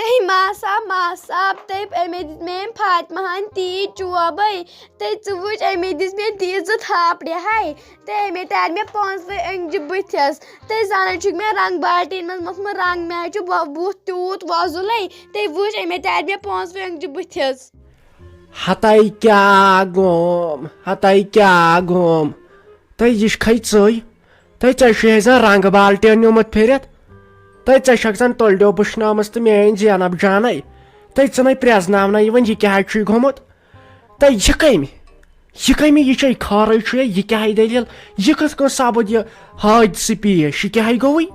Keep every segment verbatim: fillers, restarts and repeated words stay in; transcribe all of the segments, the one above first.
تہٕ ماسا، ماسا، تہٕ أمۍ دِژ مےٚ أمۍ فاطمہ ہن تیٖژ چوبٕے، تہٕ ژٕ وٕچھ، أمۍ دِژ مےٚ تیٖژ زٕ تھاپڑِ ہاے، تہٕ أمۍ تارِ مےٚ پانٛژوَے أنٛگجہِ بٕتھِس، تہٕ زنہٕ چھُکھ مےٚ رنٛگ بالٹیٖن منٛز موٚتھمُت رنٛگ، مےٚ حظ چھُ بۄ-، بُتھ تیوٗت وۄزُلٕے، تہٕ وٕچھ، أمۍ تارِ مےٚ پانٛژوَے أنٛگجہِ بٕتھِس۔ ہتاے کیٛاہ گوم، ہتاے کیٛاہ گوم، تہٕ یہِ چھِ کھے ژٕے۔ تہٕ ژےٚ چھُے زن رنٛگ بالٹیٖن نیوٗمُت پھِرِتھ۔ تہٕ ژےٚ چھکھ زن تُلڈیو بُشنٲومٕژ تہٕ میٲنۍ زینب جانے۔ تہٕ ژٕ نے پرٛزناونَے یِوان، یہِ کیٛاہ چھُے گوٚمُت؟ تہٕ یہِ کمہِ؟ یہِ کمہِ؟ یہِ چھے خٲرٕے چھُے، یہِ کیٛاہ دٔلیٖل؟ یہِ کِتھ کٔنۍ سپُد یہِ حٲدثہٕ پیش؟ یہِ کیٛاہ گوٚوٕے؟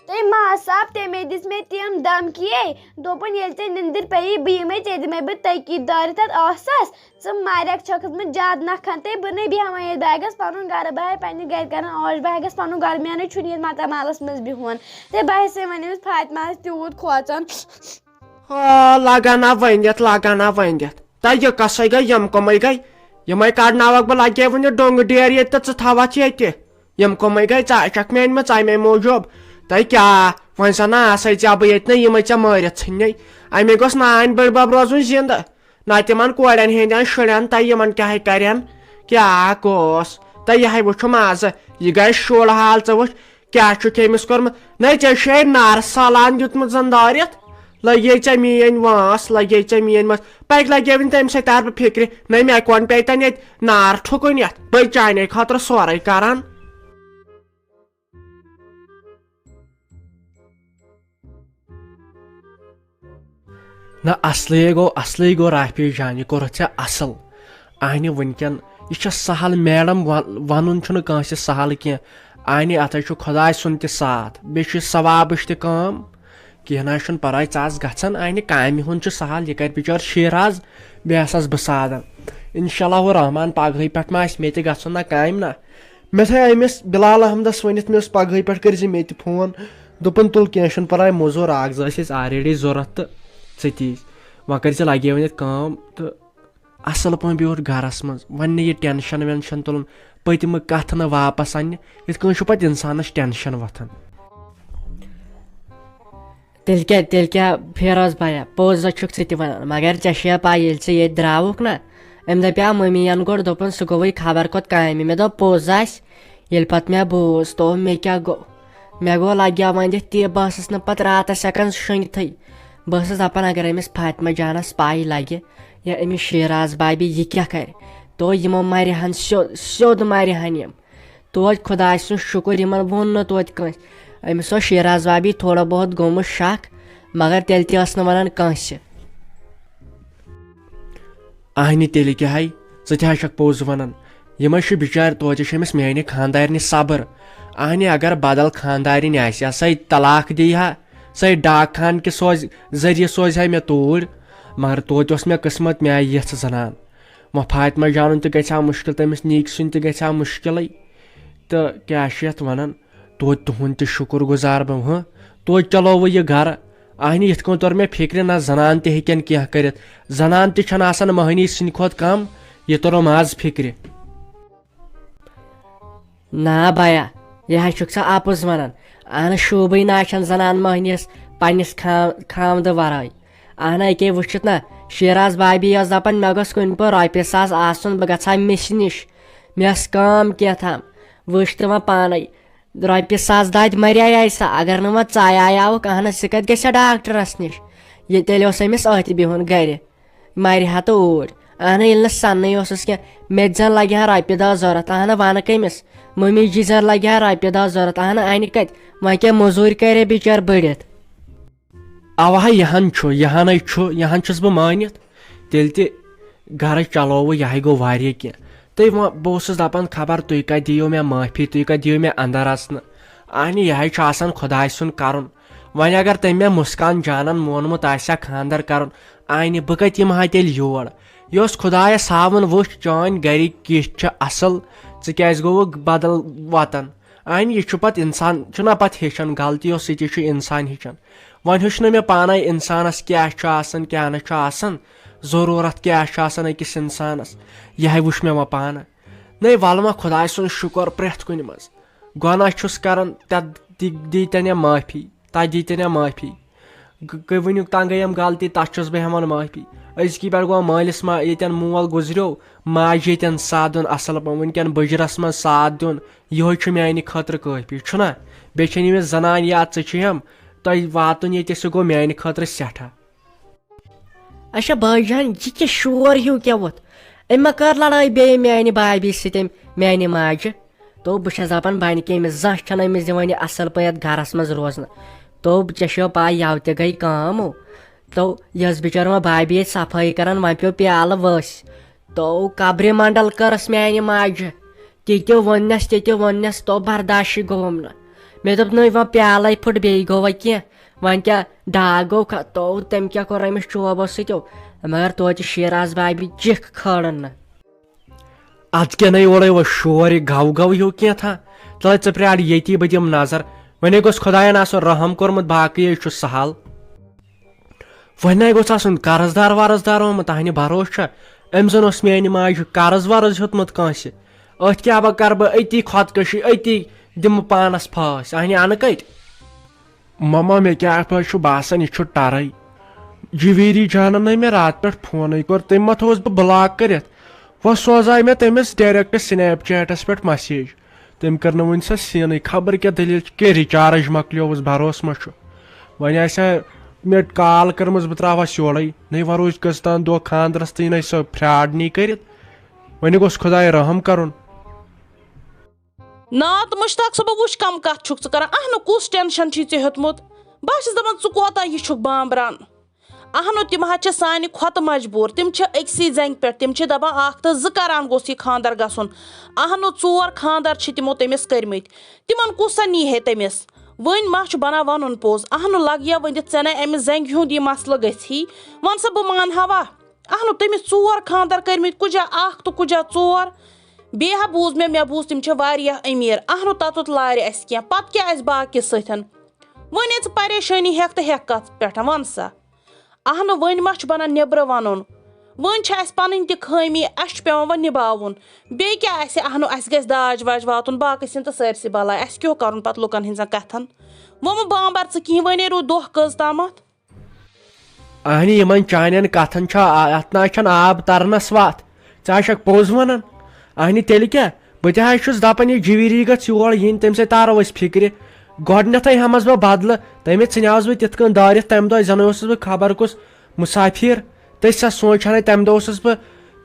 تہٕ ماس صاحب، تٔمۍ دِژ مےٚ تِم دھمکیے، دوٚپُن، ییٚلہِ ژےٚ نِندٕر پیٚیی، بہٕ یِمے، ژےٚ دِمے بہٕ تٔکی دٲرِتھ اَتھ ٲسَس۔ ژٕ مارکھ چھکھ کھٔژمٕژ زیادٕ نکھن، تہٕ بہٕ نَے بیٚہمَے ییٚتہِ، بہٕ ہا گژھٕ پَنُن گَرٕ، بہٕ ہا پنٛنہِ گَرِ کَرَن عٲش، بہٕ ہا گژھٕ پَنُن گَرٕ، مےٚ نَے چھُنہٕ ییٚتہِ ماتامالَس منٛز بِہُن۔ تہٕ بہٕ ہسا وَنیمَس فاطمہ ہَس تیوٗت کھوژان۔ ہا، لگان ہا ؤنِتھ، لگان ہا ؤنِتھ۔ تہٕ یہِ کَسَے گٔے، یِم کَمٕے گٔے؟ یِمَے کَڑناوَکھ بہٕ، لَگے وٕنہِ ڈوٚنٛگہٕ ڈیر ییٚتہِ تہٕ ژٕ تھاوَتھ ییٚتہِ۔ یِم کَمٕے گٔے؟ ژٕ چھَکھ مےٚ أنمٕژ اَمے موٗجوٗب۔ تہٕ کیٛاہ، وۄنۍ زَنہٕ آسَے ژےٚ بہٕ ییٚتہِ نہٕ، یِمَے ژےٚ مٲرِتھ ژھٕننے۔ اَمے گوٚژھ نانۍ بٔڈبَب روزُن زِندٕ۔ نہ تِمن کورٮ۪ن ہٕنٛدٮ۪ن شُرٮ۪ن تہٕ یِمن کیٛاہ کرن؟ کیٛاہ گوٚوس؟ تہٕ یِہے وٕچھُم آزٕ، یہِ گژھِ شُر حال۔ ژٕ وٕچھ، کیٛاہ چھُکھ أمِس کوٚرمُت؟ نَے، ژےٚ چھُے نارٕ سالان دیُتمُت زن دٲرِتھ۔ لگے ژےٚ میٲنۍ وٲنٛس، لگے ژےٚ میٲنۍ مٲنٛس۔ پکہِ لگے وٕنہِ تَمہِ سۭتۍ ترٕ بہٕ فِکرِ۔ نَے، مےٚ کون پیٚیہِ تَنہٕ ییٚتہِ نار ٹھُکُن یَتھ؟ بٔے چانے خٲطرٕ سورُے کران۔ نہ، اصلٕے گوٚو، اصلٕے گوٚو رافی جان، یہِ کوٚرُتھ ژےٚ اصل۔ اہنہِ وٕنکٮ۪ن یہِ چھےٚ سہل میڈم، و-، ونُن چھُنہٕ کٲنٛسہِ سہل کینٛہہ۔ اہنہِ اتھ حظ چھُ خۄداے سُنٛد تہِ ساتھ، بیٚیہِ چھُ ثوابٕچ تہِ کٲم۔ کینٛہہ نہ حظ چھُنہٕ پرواے، ژٕ آس گژھان، اہنہِ کامہِ ہُنٛد چھُ سہل، یہِ کرِ بِچور شیٖراز، بیٚیہِ آسس بہٕ سادن۔ انشاء اللہ الرحمن پگہٕے پٮ۪ٹھ ما آسہِ مےٚ تہِ گژھُن نہ کامہِ نہ۔ مےٚ تھٲے أمِس بلال احمدس ؤنِتھ، مےٚ اوس پگہٕے پٮ۪ٹھ کٔرۍ زِ مےٚ تہِ فون۔ دوٚپُن، تُل کینٛہہ چھُنہٕ پرواے، موٚزوٗر اکھ زٕ ٲسۍ أسۍ already ضوٚرتھ تہٕ ژٕ تہِ ییٖزِ۔ وۄنۍ کٔرۍ زِ لگے وۄنۍ ییٚتہِ کٲم تہٕ اصل پٲٹھۍ بیوٗٹھ گرس منٛز۔ وۄنۍ نہٕ یہِ ٹینشن وینشن تُلُن، پٔتمہٕ کتھٕ نہٕ واپس اننہِ۔ یِتھ کٔنۍ چھُ پتہٕ انسانس ٹینشن وۄتھان۔ تیٚلہِ کیٛاہ، تیٚلہِ کیٛاہ فیروز بھیا، پوٚز ہا چھُکھ ژٕ تہِ وَنان، مگر ژےٚ چھےٚ پَے، ییٚلہِ ژٕ ییٚتہِ درٛاوُکھ نا، أمۍ دَپیٛاو مٔمی یَن گۄڈٕ، دوٚپُن، سُہ گوٚوُے خبر کوٚت کامہِ۔ مےٚ دوٚپ، پوٚز آسہِ؟ ییٚلہِ پَتہٕ مےٚ بوٗز، تو مےٚ کیٛاہ گوٚو؟ مےٚ گوٚو لَگیٛاو وۄنۍ دِتھ تہِ، بہٕ ٲسٕس نہٕ پَتہٕ راتَس ہٮ۪کان شۄنٛگِتھٕے۔ بہٕ ٲسٕس دَپان، اگر أمِس فاطمہ جانَس پَے لَگہِ یا أمِس شیراز بابی، یہِ کیٛاہ کَرِ؟ تو یِمو مَرِ ہَن سیوٚد، سیوٚد مَرِ ہَن یِم۔ توتہِ خۄداے سُنٛد شُکُر، یِمن ووٚن نہٕ توتہِ کٲنٛسہِ۔ أمِس اوس شیراز بابی تھوڑا بہت گوٚمُت شک، مگر تیٚلہِ تہِ ٲس نہٕ وَنان کٲنٛسہِ۔ اہنہِ، تیٚلہِ کیٛاہ ہے؟ ژٕ تہِ ہا چھکھ پوٚز وَنان۔ یِم ہے چھِ بِچارِ، توتہِ چھِ أمِس میانہِ خانٛدارنہِ صبر۔ اہنہِ، اگر بدل خانٛدارِنۍ آسہِ ہا، سۄے طلاق دی ہا، سۄے ڈاک خان کہِ سوزِ، ذٔریعہٕ سوزِ ہا مےٚ توٗرۍ۔ مگر توتہِ اوس مےٚ قٕسمت، مےٚ آیہِ یِژھ زنان۔ وۄنۍ فاطمہ جانُن تہِ گژھِ ہا مُشکل، تٔمِس نیٖکۍ سُنٛد تہِ گژھِ ہا مُشکلٕے۔ تہٕ کیٛاہ چھِ یَتھ وَنان، توتہِ تُہُنٛد تہِ شُکُر گُزار بہٕ، ہہ، توتہِ چلووٕ یہِ گَرٕ۔ اَہنہِ، یِتھ کٔنۍ توٚر مےٚ فِکرِ، نہ زنان تہِ ہیٚکن کینٛہہ کٔرِتھ، زنان تہِ چھَنہٕ آسان مٔہنی سٕنٛدِ کھۄتہٕ کم، یہِ توٚرُم آز فِکرِ۔ نا بایا، یہِ حظ چھُکھ ژٕ اَپُز وَنان۔ اَہنہٕ، شوٗبٕے نہ چھَنہٕ زنان مٔہنِس پنٛنِس خا-، خامدٕ وَرٲے۔ اہنہ، ییٚکے وٕچھِتھ نہ، شیراز بابی ٲس دپان، مےٚ گوٚژھ کُنہِ پٲٹھۍ رۄپیہِ ساس آسُن، بہٕ گژھٕ ہا مِسہِ نِش، مےٚ ٲس کٲم کینٛہہ تام۔ وٕچھ تہٕ وۄنۍ پانے، رۄپیہِ ساس دادِ مریایہِ سا، اگر نہٕ وۄنۍ ژایہِ آیاوُکھ، اہنہ، ژٕ کتہِ گژھِ ہا ڈاکٹرس نِش؟ یہِ تیٚلہِ اوس أمِس أتھۍ بِہُن گرِ، مرِ ہا تہٕ اوٗرۍ۔ اہنہ، ییٚلہِ نہٕ سننٕے اوسُس کینٛہہ، مےٚ تہِ زن لگہِ ہا رۄپیہِ دہ ضروٗرت، اہنہ، ونہٕ کٔمِس؟ مٔمی جی زن لگہِ ہا رۄپیہِ دہ ضروٗرت، اہنہ، انہِ کتہِ؟ وۄنۍ کیٛاہ مٔزوٗرۍ کرِ بِچٲر بٔڑِتھ؟ اوا ہا، یہِ ہن چھُ، یہِ ہنے چھُ، یہِ ہن چھُس بہٕ مٲنِتھ۔ تیٚلہِ تہِ گرٕ چلووُ، یہِ ہے گوٚو واریاہ کینٛہہ۔ تہٕ وۄنۍ بہٕ اوسُس دپان، خبر تُہۍ کتہِ دِیِو مےٚ معٲفی، تُہۍ کتہِ دِیِو مےٚ اندر اژنہٕ۔ اہنہِ، یہِ ہے چھُ آسان خۄداے سُنٛد کرُن۔ وۄنۍ اگر تٔمۍ مےٚ مسکان جانن مونمُت آسہِ ہا خانٛدر کرُن، اہنہِ، بہٕ کتہِ یِمہٕ ہا تیٚلہِ یور؟ یہِ اوس خۄدایس ہاوُن، وٕچھ، چٲنۍ گرِکۍ کِتھ چھِ اصل، ژٕ کیازِ گوٚوُکھ بدل وطن؟ اہنہِ، یہِ چھُ پتہٕ انسان، چھُنہ پتہٕ ہیٚچھان، غلطیو سۭتی چھُ انسان ہیٚچھان۔ وۄنۍ ہیوٚچھ نہٕ مےٚ پانے انسانس کیٛاہ چھُ آسان، کیٛاہ نہٕ چھُ آسان، ضروٗرت کیٛاہ چھُ آسان أکِس انسانس، یہِ ہے وٕچھ مےٚ وۄنۍ پانہٕ۔ نَے، وَلہٕ وۄنۍ خۄداے سُنٛد شُکر پرٛٮ۪تھ کُنہِ منٛز۔ گۄناہ چھُس کران، تَتھ دی-، دیٖتن یا معٲفی، تَتھ دیٖتن یا معٲفی۔ گ-، گٔے وٕنیُک تام گٔے یِم غلطی، تَتھ چھُس بہٕ ہٮ۪وان معٲفی۔ أزکی پٮ۪ٹھ گوٚو مٲلِس ما-، ییٚتٮ۪ن مول گُزریو، ماجہِ ییٚتٮ۪ن ساتھ دیُن اَصٕل پٲٹھۍ، وٕنکٮ۪ن بٕجرَس منٛز ساتھ دیُن، یِہوٚے چھُ میٛانہِ خٲطرٕ کٲفی، چھُنہ؟ بیٚیہِ چھَنہٕ ییٚمِس زنان یا ژٕ چھِ ہم، تۄہہِ واتُن ییٚتہِ سُہ گوٚو میٛانہِ خٲطرٕ سٮ۪ٹھاہ۔ اچھا بٲے جان، یہِ کیٛاہ شور ہیوٗ کیٛاہ ووٚتھ؟ أمۍ ما کٔر لڑٲے بیٚیہِ میٛانہِ بابی سۭتۍ، أمۍ میٛانہِ ماجہِ؟ تو بہٕ چھَس دَپان، بَنہِ کہِ أمِس زانٛہہ چھَنہٕ أمِس دِوان یہِ اَصٕل پٲٹھۍ گَرَس منٛز روزنہٕ۔ تو ژےٚ چھےٚ پَے، یَوٕ تہِ گٔے کٲم۔ تو یۄس بِچٲر وۄنۍ بابی ٲسۍ صفٲیی کَران، وۄنۍ پیوٚو پیالہٕ ؤسۍ۔ تو قبرِ منڈل کٔرٕس میٛانہِ ماجہِ۔ تہِ تہِ ووٚننَس، تہِ تہِ ووٚننَس، تو برداشٕے گوٚوُم نہٕ۔ مےٚ دوٚپ، نٔے وۄنۍ پیالَے پھُٹ، بیٚیہِ گوٚو وۄنۍ کینٛہہ۔ وۄنۍ کیٛاہ ڈاکھ گوٚو کھا-، تو تٔمۍ کیٛاہ کوٚر أمِس چوبو سۭتۍ؟ مگر توتہِ شیراز بابی چِکھ کھٲرٕن نہٕ۔ اتھ کیٛاہ نے اورے وۄنۍ شور، یہِ گو گو ہیوٗ کینٛہہ تھا؟ تلے ژٕ پرٛار ییٚتی، بہٕ دِمہٕ نظر۔ وۄنۍ گوٚژھ خۄداین آسُن رحم کوٚرمُت، باقٕے ہے چھُ سہل۔ وۄنۍ نے گوٚژھ آسُن قرض دار ورض دار آمُت، تہنہِ بھروسہٕ چھا؟ أمۍ زن اوس میانہِ ماجہِ قرض ورض ہیوٚتمُت کٲنٛسہِ۔ أتھۍ کیٛاہ بہٕ کرٕ بہٕ أتی خۄدکٔشی، أتی دِمہٕ پانس پھٲسۍ، اہنہِ انہٕ کتہِ؟ مما، مےٚ کیٛاہ پَے چھُ باسان، یہِ چھُ ٹَرَے۔ جویری جانَن نَے مےٚ راتہٕ پٮ۪ٹھ فونٕے کوٚر، تٔمۍ ما تھوٚوُس بہٕ بلاک کٔرِتھ؟ وۄنۍ سوزاے مےٚ تٔمِس ڈایریکٹ سنیپ چیٹَس پٮ۪ٹھ مسیج۔ تٔمۍ کٔر نہٕ وٕنہِ سۄ سیٖنٕے، خبر کیٛاہ دٔلیٖل چھِ، کیٛاہ رِچارٕج مۄکلیووُس، بھروسہٕ ما چھُ؟ وۄنۍ آسہِ ہا مےٚ کال کٔرمٕژ، بہٕ ترٛاوہَس یورَے۔ نَے وۄنۍ روٗدۍ کٔژتام دۄہ خاندرَس تہٕ یہِ نَے سۄ فراڈ نی کٔرِتھ۔ وۄنۍ گوٚژھ خۄداے رحم کَرُن۔ ناتہٕ مشتاق صٲبہ، وٕچھ کم کتھ چھُکھ ژٕ کران۔ اہنُو، کُس ٹینشن چھُے ژےٚ ہیوٚتمُت؟ بہٕ ہا چھَس دپان، ژٕ کوتاہ یہِ چھُکھ بامبران۔ اہنُو، تِم حظ چھِ سانہِ کھۄتہٕ مجبوٗر، تِم چھِ أکسٕے زنگہِ پٮ۪ٹھ، تِم چھِ دپان، اکھ تہٕ زٕ کران گوٚژھ یہِ خاندر گژھُن۔ اہنُو، ژور خاندر چھِ تِمو تٔمِس کٔرمٕتۍ، تِمن کُس سا نی ہے تٔمِس؟ وۄنۍ ما چھُ بنان ونُن پوٚز؟ اہنُو، لگیا وۄنۍ دِتھ ژےٚ نے امہِ زنگہِ ہُنٛد یہِ مسلہٕ گژھی؟ ون سا، بہٕ مانہٕ ہا وا؟ اہنُو، تٔمِس ژور خاندر کٔرمٕتۍ، کُجا اکھ تہٕ کُجا ژور۔ بیٚیہِ ہا بوٗز مےٚ، مےٚ بوٗز تِم چھِ واریاہ أمیٖر۔ اہنُو، تَتُتھ لارِ اَسہِ کینٛہہ، پَتہٕ کیٛاہ اَسہِ باقٕے سۭتۍ؟ وۄنۍ ہے ژٕ پریشٲنی ہٮ۪کھ تہٕ ہٮ۪کھ کَتھ پٮ۪ٹھ، وَن سا۔ اہنُو، وۄنۍ ما چھُ بَنان نیٚبرٕ وَنُن؟ وۄنۍ چھِ اَسہِ پَنٕنۍ تہِ خٲمی، اَسہِ چھُ پٮ۪وان وۄنۍ نِباوُن۔ بیٚیہِ کیٛاہ اَسہِ، اہنُو، اَسہِ گژھِ داج واج واتُن، باقٕے سِنۍ تہٕ سٲرسٕے بَلاے۔ اَسہِ کیٛاہ کَرُن پَتہٕ لُکَن ہِنٛزَن کَتھَن؟ وۄنۍ مہٕ بامبَر ژٕ کِہیٖنۍ، وۄنۍ ہے روٗد دۄہ کٔژ تامَتھ۔ اہنہِ، یِمن چانٮ۪ن کتھن چھا آ-، اتھ نہ چھنہٕ آب ترنس وتھ۔ ژٕ ہا چھکھ پوٚز ونان۔ اہنہِ، تیٚلہِ کیٛاہ؟ بہٕ تہِ حظ چھُس دپان، یہِ جویری گٔژھ یور یِنۍ، تٔمۍ سۭتۍ تارو أسۍ فکرِ۔ گۄڈٕنیتھٕے ہٮ۪مس بہٕ بدلہٕ، تٔمِس ژھٕنیاوس بہٕ تِتھ کٔنۍ دٲرِتھ، تمہِ دۄہ زنہٕ اوسُس بہٕ خبر کُس مسافر۔ تٔتھۍ سۄ سونٛچ ہنا، تمہِ دۄہ اوسُس بہٕ،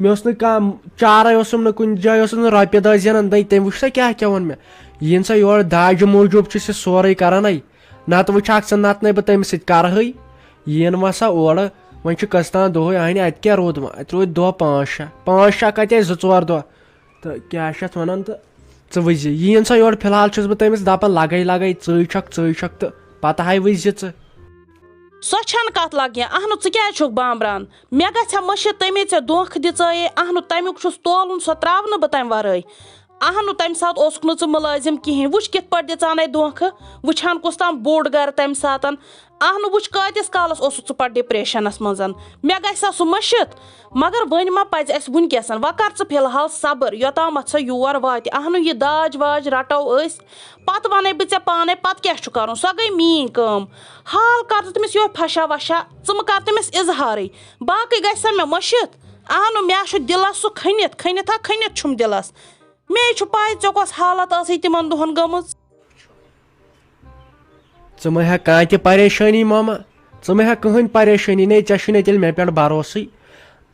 مےٚ اوس نہٕ کانٛہہ چارے، اوسُم نہٕ کُنہِ جایہِ، اوسُس نہٕ رۄپیہِ دہ زینان۔ دٔے تٔمۍ وٕچھ سا کیٛاہ کیٛاہ ووٚن مےٚ۔ یِن سا یور داجہِ موٗجوٗب چھُ سُہ سورُے کران۔ نتہٕ وٕچھاکھ ژٕ، نتہٕ نے بہٕ تٔمِس سۭتۍ کرٕہٕے۔ یِیِن وۄنۍ سا اورٕ، وۄنۍ چھُ قٕسطان دۄہٕے، اہنہِ، اتہِ کیٛاہ روٗد وۄنۍ؟ اتہِ روٗدۍ دۄہ پانٛژھ شےٚ، پانٛژھ شےٚ کتہِ، اتہِ زٕ ژور دۄہ۔ تہٕ کیٛاہ چھِ اتھ ونان؟ تہٕ ژٕ وٕچھ زِ، یِیِن سا یورٕ، فی الحال چھُس بہٕ تٔمِس دپان، لگے لگے، ژٕے چھکھ، ژٕے چھکھ، تہٕ پتہٕ ہاے وٕچھ زِ ژٕ۔ سۄ چھنہٕ کتھ لگہِ، اہنُو، ژٕ کیٛازِ چھُکھ بامبران؟ مےٚ گژھِ ہا مٔشِتھ، تٔمۍ ژےٚ دھوکہٕ دِژٲیے، اہنُو، تمیُک چھُس تولُن، سۄ تراونہٕ بہٕ تمہِ ورٲے۔ اہنُو، تمہِ ساتہٕ اوسُکھ نہٕ ژٕ مُلٲزِم کِہیٖنۍ، وٕچھ کِتھ پٲٹھۍ دِژانَے دھوکہٕ، وٕچھ ہن کُس تام بوٚڑ گرٕ تمہِ ساتن۔ اہنُو، وٕچھ کۭتِس کالس اوسُکھ ژٕ پتہٕ ڈپریشنس منٛز، مےٚ گژھِ ہا سُہ مٔشِتھ۔ مگر وۄنۍ ما پزِ اسہِ وٕنکیسن، وۄنۍ کر ژٕ فی الحال صبر، یوٚتامتھ سۄ یور واتہِ۔ اہنُو، یہِ داج واج رٹو أسۍ، پتہٕ ونے بہٕ ژےٚ پانے پتہٕ کیٛاہ چھُ کرُن، سۄ گٔے میٛٲنۍ کٲم۔ حال کر ژٕ تٔمِس یِہوٚے پھشا وشا، ژٕ مہٕ کر تٔمِس اظہارٕے، باقٕے گژھِ سا مےٚ مٔشِتھ۔ اہنُو، مےٚ چھُ دِلس سُہ کھٔنِتھ، کھٔنِتھ ہا کھٔنِتھ چھُم دِلس۔ مے چھُ پَے ژےٚ کۄس حالت ٲسٕے تِمن دۄہن گٔمٕژ۔ ژٕ مہ ہےٚ کانٛہہ تہِ پریشٲنی، ماما۔ ژٕ مہ ہےٚ کٕہٕنۍ پریشٲنی، نے ژےٚ چھُے نہٕ تیٚلہِ مےٚ پٮ۪ٹھ بھروسٕے۔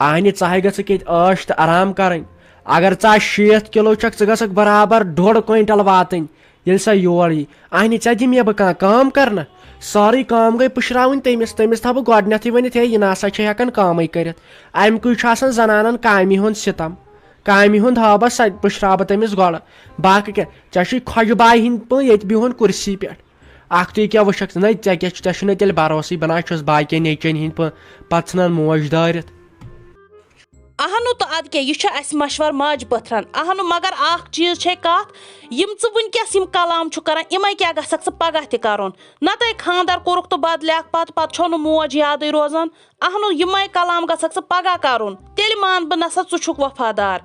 اہنہِ، ژٕ ہے گژھکھ ییٚتہِ عٲش تہٕ آرام کرٕنۍ۔ اگر ژٕ آز شیٹھ کِلوٗ چھکھ، ژٕ گژھکھ برابر ڈۄڈ کوینٹل واتٕنۍ، ییٚلہِ سۄ یور یی۔ اہنہِ، ژےٚ دِمہٕ بہٕ کانٛہہ کٲم کرنہٕ؟ سٲرٕے کٲم گٔے پُشراوٕنۍ تٔمِس۔ تٔمِس تھاوٕ بہٕ گۄڈٕنیتھٕے ؤنِتھ، ہے، یہِ نہ سا چھے ہٮ۪کان کٲمٕے کٔرِتھ۔ اَمہِ کُے چھُ آسان زنانن کامہِ ہُنٛد ستم۔ کامہِ ہُنٛد ہاو بہٕ، سۄ پُشراو بہٕ تٔمِس گۄڈٕ۔ باقٕے کیٛاہ؟ ژےٚ چھُے خۄجہِ بایہِ ہِنٛدۍ پٲٹھۍ ییٚتہِ بِہُن کُرسی پٮ۪ٹھ۔ اَکھ تُے کیٛاہ وٕچھکھ ژٕ؟ نَے، ژےٚ کیٛاہ چھُ، ژےٚ چھُنَے تیٚلہِ بروسٕے، بہٕ نہ حظ چھُس باقیَن نیٚچوٮ۪ن ہِنٛدۍ پٲٹھۍ، پَتہٕ ژھٕنان موج دٲرِتھ۔ اہنُو، تہٕ اَدٕ کیٛاہ، یہِ چھُ اَسہِ مَشوَر ماجہِ پٔتھرَن۔ اہنُو، مگر اَکھ چیٖز چھے کَتھ، یِم ژٕ وٕنکیٚس یِم کلام چھُکھ کَران، یِمَے کیٛاہ گژھکھ ژٕ پَگاہ تہِ کَرُن؟ نَتہٕ خانٛدر کوٚرُکھ تہٕ بدلیٛاکھ پَتہٕ، پَتہٕ چھو نہٕ موج یادٕے روزان۔ اہنُو، یِمے کلام گژھکھ ژٕ پگاہ کرُن، تیٚلہِ مان بہٕ، نہ سا ژٕ چھُکھ وفادار۔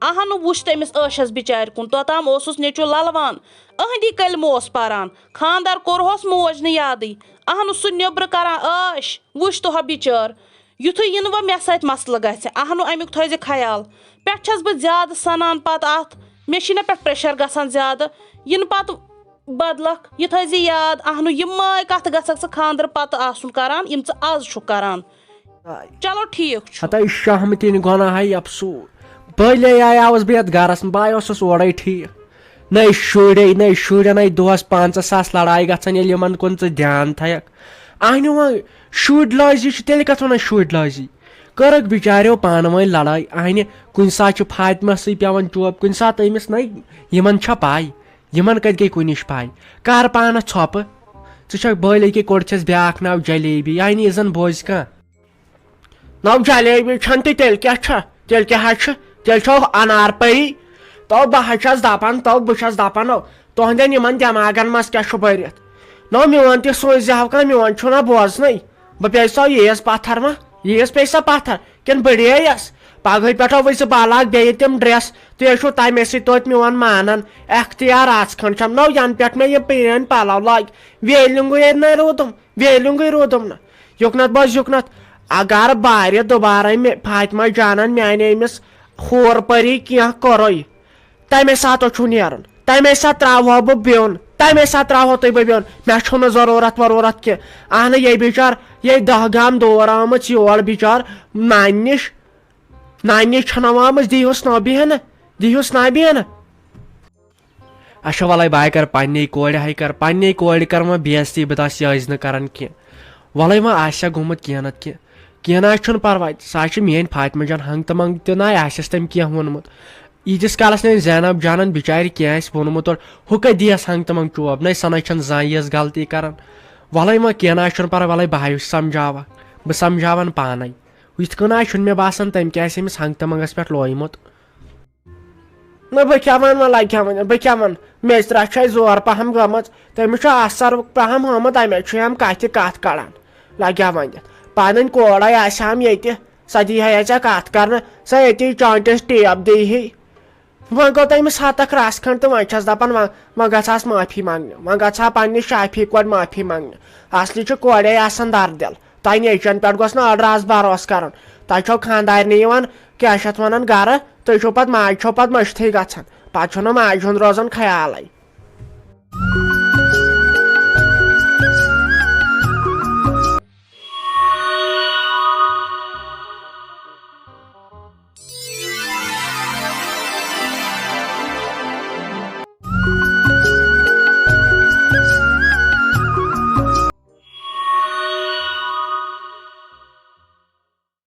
اہنُو، وُچھ تٔمِس عٲشس بِچارِ کُن، توتام اوسُس نیٚچو للوان۔ أہنٛدی کلمہٕ اوس پران۔ خانٛدر کوٚرہوس موج نہٕ یادٕے۔ اہنُو سُہ نیٚبرٕ کران عٲش، وٕچھ تۄہہ بِچٲر۔ یُتھُے یِنہٕ وۄنۍ مےٚ سۭتۍ مسلہٕ گژھِ، اہنُو امیُک تھٲیزِ خیال۔ پٮ۪ٹھ چھَس بہٕ زیادٕ سنان پتہٕ اتھ، مےٚ چھِنہ پٮ۪ٹھ pressure گژھان زیادٕ۔ یِنہٕ پتہٕ بدلکھ، یہِ تھٲیزِ یاد، اہنُو یِمے کتھٕ گژھکھ ژٕ خانٛدرٕ پتہٕ آسُن کران، یِم ژٕ از چھُکھ کران۔ چلو ٹھیٖک چھُ۔ ہتا یہِ شہمتٕنۍ گۄناہے افسوٗس۔ بٔلۍ آیاوس بہٕ یتھ گرس منٛز، بہٕ آیوسُس اورے ٹھیٖک۔ نَے شُرے، نَے شُرٮ۪ن آے دۄہس پنٛژاہ ساس لڑایہِ گژھان، ییٚلہِ یِمن کُن ژٕ دیان تھایکھ۔ اہنہِ وۄنۍ شُرۍ لٲزی چھِ، تیٚلہِ کتھ ونان شُرۍ لٲزی؟ کٔرٕکھ بِچاریو پانہٕ ؤنۍ لڑٲے۔ اہنہِ کُنہِ ساتہٕ چھُ فاطمہ سٕے پٮ۪وان چوب، کُنہِ ساتہٕ أمِس۔ نَے یِمن چھا پاے؟ یِمن کتہِ گٔے کُنِچ پاے؟ کر پانس ژھۄپہٕ۔ ژٕ چھکھ بٔلۍ أکے کوٚر چھس بیاکھ ناو جلیبی، یعنی یہِ زن بوزِ کانٛہہ۔ نو جلیبی چھن تہٕ تیٚلہِ کیٛاہ چھا؟ تیٚلہِ کیٛاہ حظ چھُ؟ تیٚلہِ چھو انار پری۔ تو بہٕ حظ چھس دپان، تو بہٕ چھس دپان، نو تُہنٛدٮ۪ن یِمن دٮ۪ماغن منٛز کیٛاہ چھُ بٔرِتھ؟ نو میون تہِ سوٗنٛچ زِ ہو کانٛہہ، میون چھُنہ بوزنٕے۔ بہٕ پیٚیہِ سا ییٖژ پتھر ما؟ ییٖژ پیٚیہِ سا پتھر؟ کِنہٕ بڑییس؟ پگہٕے پٮ۪ٹھ وٕچھ ژٕ بالاکھ بیٚیہِ تِم ڈریس، تُہۍ ٲسِو تمے سۭتۍ توتہِ میون مانان۔ اختیار آز کھنڈ چھم نو ینہٕ پٮ۪ٹھ مےٚ یہِ پرٛٲنۍ پلو لٲگۍ۔ ویلنگُے ییٚتہِ نَے روٗدُم، ویلنگُے روٗدُم نہٕ۔ یُکنتھ بوز یُکنتھ، اگر بارِ دُبارے مےٚ فاطمہ جانن میانہِ أمِس ہور پری کینٛہہ کوٚرُے، تمے ساتہٕ چھُ نیرُن، تمے ساتہٕ تراوہو بہٕ بیوٚن، تمے ساتہٕ تراوہو تُہۍ بہٕ بیوٚن۔ مےٚ چھُنہٕ ضروٗرت وروٗرت کینٛہہ۔ اہنہٕ یے بِچار، یے دہ گام دور آمٕژ یور بِچار نانہِ نِش، نانہِ نِش چھنہٕ آمٕژ، دیٖہُس نہ بیہنہٕ، دیٖہُس نہ بیہنہٕ۔ اچھا ولے بہٕ ہاے کرٕ پننے کورِ، ہاے کرٕ پننے کورِ کرٕ وۄنۍ بے عزتی، بہٕ دس یہِ ٲسۍ نہٕ کران کینٛہہ۔ ولے وۄنۍ آسہِ ہا گوٚمُت کینٛہہ نتہٕ کینٛہہ، کینٛہہ نہ حظ چھُنہٕ پرواے، سۄ حظ چھِ میٲنۍ فاطمہ جان، ہنٛگ تہٕ منٛگ تہِ نہ آسٮ۪س تٔمۍ کینٛہہ ووٚنمُت۔ ییٖتِس کالس نہٕ زینب جانن بِچارِ کینٛہہ آسہِ ووٚنمُت اور ہُہ کتہِ دِیس ہنٛگ تہٕ منٛگ چوب، نہ سۄ نہ چھنہٕ زانٛہہ یِژھ غلطی کران۔ ولے وۄنۍ کینٛہہ نہ حظ چھُنہٕ پرواے، ولے بہٕ ہاے سمجھاوکھ، بہٕ سمجھاوان پانے۔ یِتھ کٔنۍ حظ چھُنہٕ مےٚ باسان تٔمۍ کیٛاہ آسہِ أمِس ہنٛگ تہٕ منٛگس پٮ۪ٹھ لویمُت۔ نہ بہٕ کیٛاہ وَنہٕ وۄنۍ، لَگہِ ہا وَنہِ، بہٕ کیٛاہ وَنہٕ؟ میٚژرا چھےٚ زور پَہَم گٔمٕژ، تٔمِس چھُ اَثر پَہَم آمُت، اَمے چھُ یِم کَتھِ کَتھ کَڑان۔ لَگہِ ہا وَنہِ، پَنٕنۍ کورے آسہِ ہَم ییٚتہِ، سۄ دی ہے ژےٚ کَتھ کَرنہٕ، سۄ ییٚتی چانٹِس ٹیپ دی ہے۔ وۄنۍ گوٚو تٔمِس ہَتَکھ رَژھ کھنٛڈ تہٕ وۄنۍ چھَس دَپان، وۄنۍ، وۄنۍ گژھٕ ہَس معٲفی منٛگنہِ، وۄنۍ گژھٕ ہا پنٛنہِ شافی کورِ معٲفی منٛگنہِ۔ اَصلی چھُ کورے آسان دَردِل۔ تۄہہِ نیٚچوٮ۪ن پٮ۪ٹھ گوٚژھ نہٕ اَڑ راز بھروسہٕ کَرُن۔ تۄہہِ چھو خانٛدارنہِ یِوان، کیٛاہ چھِ اَتھ وَنان، گَرٕ، تُہۍ چھِو پَتہٕ ماجہِ چھو پَتہٕ مٔشتھٕے گژھان۔ پَتہٕ چھُنہٕ ماجہِ ہُنٛد روزان خیالٕے۔